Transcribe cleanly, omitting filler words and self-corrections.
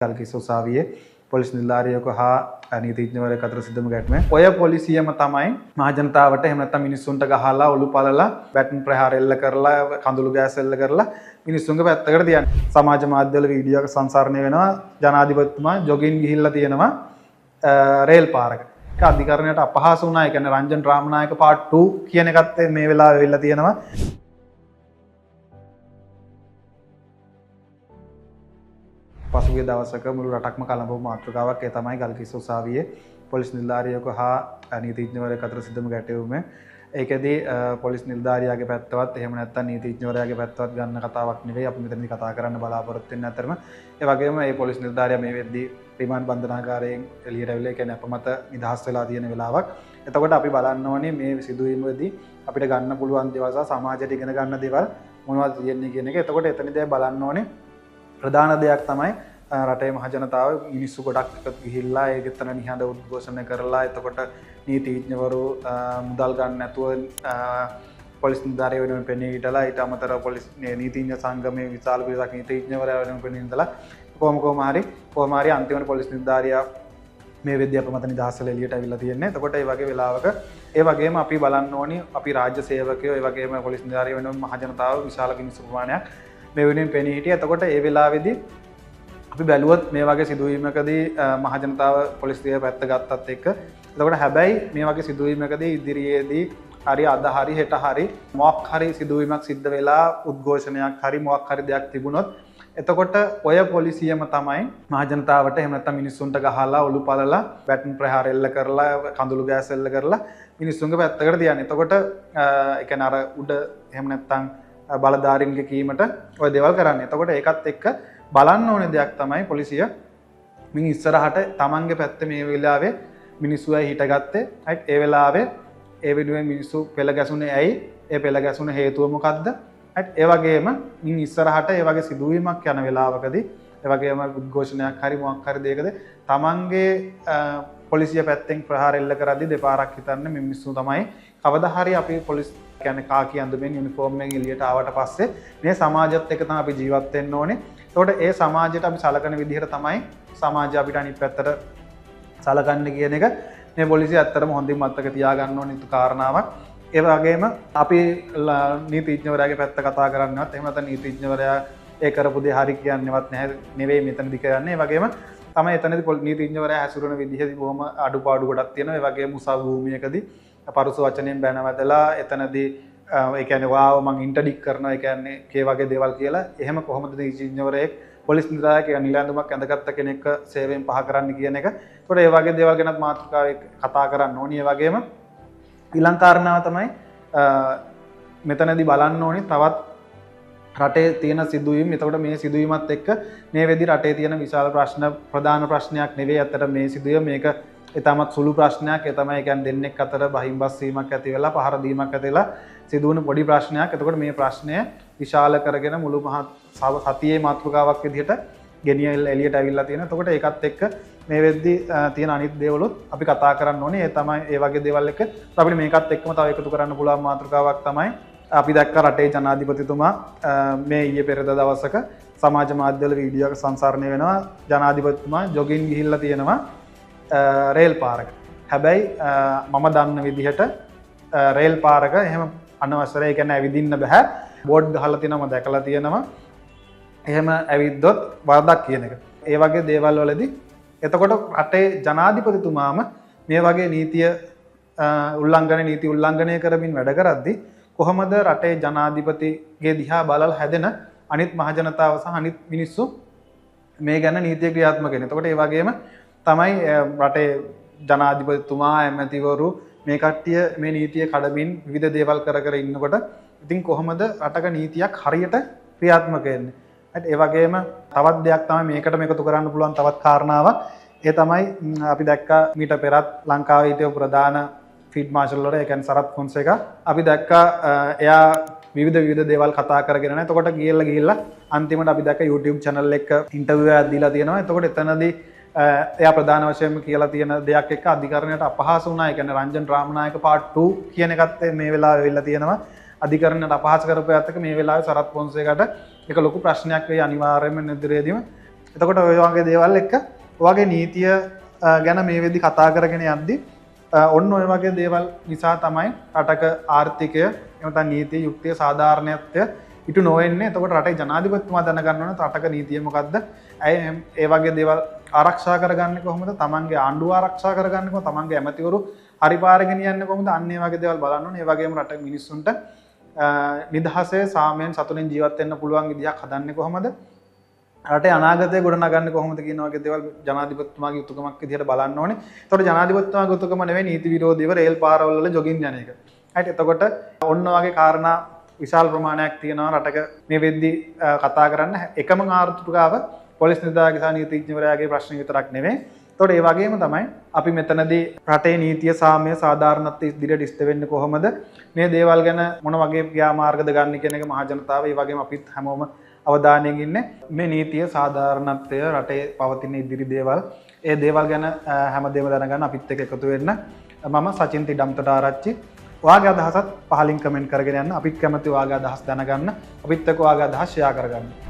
Galkissa උසාවියේ police නිලධාරියෙකු හා නීතිඥවරයෙකු අතර සිදුවන ගැටුම. ඔය පොලිසියම තමයි මහ ජනතාවට එහෙම නැත්නම් මිනිස්සුන්ට ගහලා ඔලු පළලා බැටන් ප්‍රහාර එල්ල කරලා කඳුළු ගෑස් එල්ල කරලා මිනිස්සුන්ගේ පැත්තකට තියන්නේ. සමාජ මාධ්‍යවල වීඩියෝ එක සංසරණය වෙනවා. ජනාධිපතිතුමා ජොගින් ගිහිල්ලා තියෙනවා රේල් පාරක. ඒක අධිකරණයට අපහාස වුණා. ඒ කියන්නේ රංජන් රාමනායක පාර්ට් 2 කියන එකත් මේ වෙලාවේ වෙලා තියෙනවා. පසුගිය දවසක මුළු රටක්ම කලඹපු මාතෘකාවක් ඒ තමයි ගල්කිස්ස උසාවියේ පොලිස් නිලධාරියෙකු හා නීතිඥවරයෙකු අතර සිදුවන ගැටලුම. ඒකෙදී පොලිස් නිලධාරියාගේ පැත්තවත් එහෙම නැත්නම් නීතිඥවරයාගේ පැත්තවත් ගන්න කතාවක් නෙවෙයි අපි මෙතනදී කතා කරන්න බලාපොරොත්තු වෙන්නේ අතරම. ඒ වගේම මේ පොලිස් නිලධාරියා මේ වෙද්දී රිමාන්ඩ් බන්ධනාගාරයෙන් එළියට ඇවිල්ලා, ඒ කියන්නේ අපමත නිදහස් වෙලා තියෙන වෙලාවක්. එතකොට අපි බලන්න ඕනේ මේ සිදුවීමේදී අපිට ගන්න පුළුවන් දේවල් සහ සමාජයට ඉගෙන ගන්න දේවල් මොනවද තියෙන්නේ කියන එක. එතකොට එතනදී බලන්න ඕනේ ප්‍රධාන දෙයක් තමයි රටේ මහ ජනතාව මිනිස්සු ගොඩක් එකතු ගිහිල්ලා ඒක එතන නිහඬ උද්ඝෝෂණ කරලා, එතකොට නීතිඥවරු මුදල් ගන්න නැතුව පොලිස් නිලධාරිය වෙනුවෙන් පෙනී හිටලා, ඊට අමතරව පොලිස් නීතිඥ සංගමයේ විශාල පිරිසක් නීතිඥවරයා වෙනුවෙන් පෙනී ඉඳලා කොහොම හරි අන්තිමට පොලිස් නිලධාරියා මේ වෙද්දී අපමත නිදහස් වෙලා එළියට ඇවිල්ලා තියෙන්නේ. එතකොට ඒ වගේ වෙලාවක ඒ වගේම අපි බලන්න ඕනි අපි රාජ්‍ය සේවකයෝ, ඒ වගේම පොලිස් නිලධාරිය වෙනුවෙන් මහ ජනතාව විශාල මිනිස්සු ප්‍රමාණයක් මේ වෙනුවෙන් පෙනී හිටියා. එතකොට ඒ වෙලාවේදී අපි බැලුවොත් මේ වගේ සිදුවීමකදී මහ ජනතාව පොලිසිය පැත්ත ගත්තත් එක්ක, එතකොට හැබැයි මේ වගේ සිදුවීමකදී ඉදිරියේදී හරි අද හරි හෙට හරි මොකක් හරි සිදුවීමක් සිද්ධ වෙලා උද්ඝෝෂණයක් හරි මොකක් හරි දෙයක් තිබුණොත්, එතකොට ඔය පොලිසියම තමයි මහ ජනතාවට එහෙම නැත්නම් මිනිස්සුන්ට ගහලා ඔලු පළලා බැටන් ප්‍රහාර එල්ල කරලා කඳුළු ගෑස් එල්ල කරලා මිනිස්සුන්ගේ පැත්තකට තියන්නේ. එතකොට ඒ කියන්නේ අර උඩ එහෙම නැත්නම් බලධාරීන්ගේ කීමට ඔය දේවල් කරන්නේ. එතකොට ඒකත් එක්ක බලන්න ඕනේ දෙයක් තමයි පොලිසිය මින් ඉස්සරහට තමන්ගේ පැත්තේ මේ වෙලාවේ මිනිස්සු ඇයි හිටගත්තේ? රයිට්, ඒ වෙලාවේ ඒ වෙනුවෙන් මිනිස්සු පෙළ ගැසුනේ ඇයි? ඒ පෙළ ගැසුන හේතුව මොකද්ද? රයිට්, ඒ වගේම මින් ඉස්සරහට ඒ වගේ සිදුවීමක් යන වෙලාවකදී ඒ වගේම උද්ඝෝෂණයක් හරි මොකක් හරි දෙයකද තමන්ගේ පොලිසිය පැත්තෙන් ප්‍රහාර එල්ල කරද්දී දෙපාරක් හිතන්න මේ මිනිස්සු තමයි කවදා හරි අපි පොලිස් කියන්නේ කාකි අඳුමින් යුනිෆෝම් එකෙන් එළියට ආවට පස්සේ මේ සමාජයත් එක්ක තමයි අපි ජීවත් වෙන්න ඕනේ. එතකොට ඒ සමාජයට අපි සලකන විදිහට තමයි සමාජය අපිට අනිත් පැත්තට සලකන්නේ කියන එක මේ පොලිසිය ඇත්තටම හොඳින් මතක තියාගන්න ඕනේ යුතු කාරණාවක්. ඒ වගේම අපි නීතිඥවරයාගේ පැත්ත කතා කරන්නවත් එහෙම නැත්නම් නීතිඥවරයා ඒ කරපු දේ හරි කියන්නේවත් නැහැ නෙවෙයි මෙතනදි කියන්නේ. ඒ වගේම තමයි එතනදි නීතිඥවරයා හැසිරෙන විදිහදී බොහොම අඩුපාඩු ගොඩක් තියෙනවා. ඒ වගේම උසාවි භූමියකදී පරුස වචනයෙන් බැනවදලා එතනදී ඒ කියන්නේ වාව මං ඉන්ටර්ඩික් කරනවා, ඒ කියන්නේ කේ වගේ දේවල් කියලා. එහෙම කොහොමද නීතිඥවරයෙක් පොලිස් නිලධාරියෙක් නිලැඳුමක් ඇඳගත්ත කෙනෙක්ව සේවයෙන් පහ කරන්න කියන එක. ඒතකොට ඒ වගේ දේවල් ගැනත් මාතෘකාවේ කතා කරන්න ඕනි. ඒ වගේම ඊළඟ කාරණාව තමයි මෙතනදී බලන්න ඕනි තවත් රටේ තියෙන සිදුවීම්. එතකොට මේ සිදුවීමත් එක්ක මේ වෙද්දී රටේ තියෙන විශාල ප්‍රශ්න, ප්‍රධාන ප්‍රශ්නයක් නෙවෙයි ඇත්තට මේ සිදුවීම. මේක ඉතාමත් සුළු ප්‍රශ්නයක්. ඒ තමයි ඒ කියන්නේ දෙන්නෙක් අතර බහින්බස් වීමක් ඇති වෙලා පහර දීමක් ඇති වෙලා සිදුවන පොඩි ප්‍රශ්නයක්. එතකොට මේ ප්‍රශ්නය විශාල කරගෙන මුළු මහත් සතියේ මාතෘකාවක් විදිහට ගෙනියලා එළියට ඇවිල්ලා තියෙනවා. එතකොට ඒකත් එක්ක මේ වෙද්දී තියෙන අනිත් දේවලුත් අපි කතා කරන්න ඕනේ. ඒ තමයි ඒ වගේ දේවල් එක්ක අපිට මේකත් එක්කම තව එකතු කරන්න පුළුවන් මාතෘකාවක් තමයි අපි දැක්ක රටේ ජනාධිපතිතුමා මේ ඊයේ පෙරේදා දවසක සමාජ මාධ්‍යවල වීඩියෝ එක සංසරණය වෙනවා. ජනාධිපතිතුමා ජොගින් ගිහිල්ලා තියෙනවා රේල් පාරක. හැබැයි මම දන්න විදිහට රේල් පාරක එහෙම අනවසර, ඒ කියන්නේ ඇවිදින්න බෑ. බෝඩ් ගහලා තියෙනවා, මම දැකලා තියෙනවා. එහෙම ඇවිද්දොත් වරදක් කියන එක. ඒ වගේ දේවල් වලදී එතකොට රටේ ජනාධිපතිතුමාම මේ වගේ නීතිය උල්ලංඝනය, නීති උල්ලංඝනය කරමින් වැඩ කරද්දී කොහොමද රටේ ජනාධිපතිගේ දිහා බලලා හැදෙන අනිත් මහ ජනතාව සහ අනිත් මිනිස්සු මේ ගැන නීතිය ක්‍රියාත්මක වෙන්නේ? එතකොට ඒ වගේම තමයි රටේ ජනාධිපතිතුමා, ඇමතිවරු මේ කට්ටිය මේ නීතිය කඩමින් විවිධ දේවල් කර කර ඉන්නකොට ඉතින් කොහොමද රටක නීතියක් හරියට ක්‍රියාත්මක වෙන්නේ? හරි, ඒ වගේම තවත් දෙයක් තමයි මේකටම එකතු කරන්න පුළුවන් තවත් කාරණාවක්. ඒ තමයි අපි දැක්කා මීට පෙරත් ලංකාවේ හිටපු ප්‍රධාන ෆීල්ඩ් මාෂල් වර, ඒ කියන්නේ සරත් ෆොන්සේකා, අපි දැක්කා එයා විවිධ දේවල් කතා කරගෙන යනවා. එතකොට ගිහිල්ලා අන්තිමට අපි දැක්ක YouTube channel එක ඉන්ටර්විව් එකක් දීලා තියෙනවා. එතකොට එතනදී එයා ප්‍රධාන වශයෙන්ම කියලා තියෙන දෙයක් එක්ක අධිකරණයට අපහාස වුණා. ඒ කියන්නේ රංජන් රාමනායක පාර්ට් 2 කියන එකත් මේ වෙලාවේ වෙලා තියෙනවා. අධිකරණයට අපහාස කරපු එකත් එක්ක මේ වෙලාවේ සරත් ෆොන්සේකාට ඒක ලොකු ප්‍රශ්නයක් වෙයි අනිවාර්යයෙන්ම ඉදිරියේදීම. එතකොට ඔය වගේ දේවල් එක්ක ඔයාගේ නීතිය ගැන මේ වෙද්දි කතා කරගෙන යද්දි ඔන්න ඔය වගේ දේවල් නිසා තමයි රටක ආර්ථිකය එහෙම නැත්නම් නීතිය යුක්තිය සාධාරණත්වය ඉටු නොවෙන්නේ. එතකොට රටේ ජනාධිපතිතුමා දැනගන්න ඕන රටක නීතිය මොකද්ද? ඇයි ඒ වගේ දේවල් ආරක්ෂා කරගන්නේ කොහොමද? තමන්ගේ ආණ්ඩුව ආරක්ෂා කරගන්නේ කොහොමද? තමන්ගේ ඇමතිවරු හරි පාර ගෙනියන්නේ කොහොමද? අන්න ඒ වගේ දේවල් බලන්න ඕනේ. ඒ වගේම රටේ මිනිස්සුන්ට නිදහසේ සාමයෙන් සතුටින් ජීවත් වෙන්න පුළුවන් විදිහක් හදන්නේ කොහොමද? රටේ අනාගතය ගොඩනගන්නේ කොහොමද කියන වගේ දේවල් ජනාධිපතිතුමාගේ යුතුයකමක් විදිහට බලන්න ඕනේ. එතකොට ජනාධිපතිතුමාගේ යුතුයකම නෙවෙයි නීති විරෝධීව රේල් පාරවල් වල ජොගින් යන එක. හරි. එතකොට ඔන්න වගේ කාරණා විශාල ප්‍රමාණයක් තියෙනවා රටක මේ වෙද්දි කතා කරන්න. එකම මාතෘකාව පොලිස් නිලධාරියාගේ සහ නීතිඥවරයාගේ ප්‍රශ්න විතරක් නෙවෙයි. එතකොට ඒ වගේම තමයි අපි මෙතනදී රටේ නීතිය සාමය සාධාරණත්වය ඉදිරියට ඉෂ්ට වෙන්නේ කොහොමද, මේ දේවල් ගැන මොන වගේ ක්‍රියාමාර්ගද ගන්න කියන එක මහ ජනතාව ඒ වගේම අපිත් හැමෝම අවධානයෙන් ඉන්නේ. මේ නීතිය සාධාරණත්වය රටේ පවතින ඉදිරි දේවල් ඒ දේවල් ගැන හැමදේම දැනගන්න අපිත් එක්ක එකතු වෙන්න. මම සචින් තිඩම්තොට ආරච්චි. ඔයාගේ අදහසත් පහලින් කමෙන්ට් කරගෙන යන්න. අපිත් කැමති ඔයාගේ අදහස් දැනගන්න. අපිත් එක්ක ඔයාගේ අදහස් ෂෙයා කරගන්න.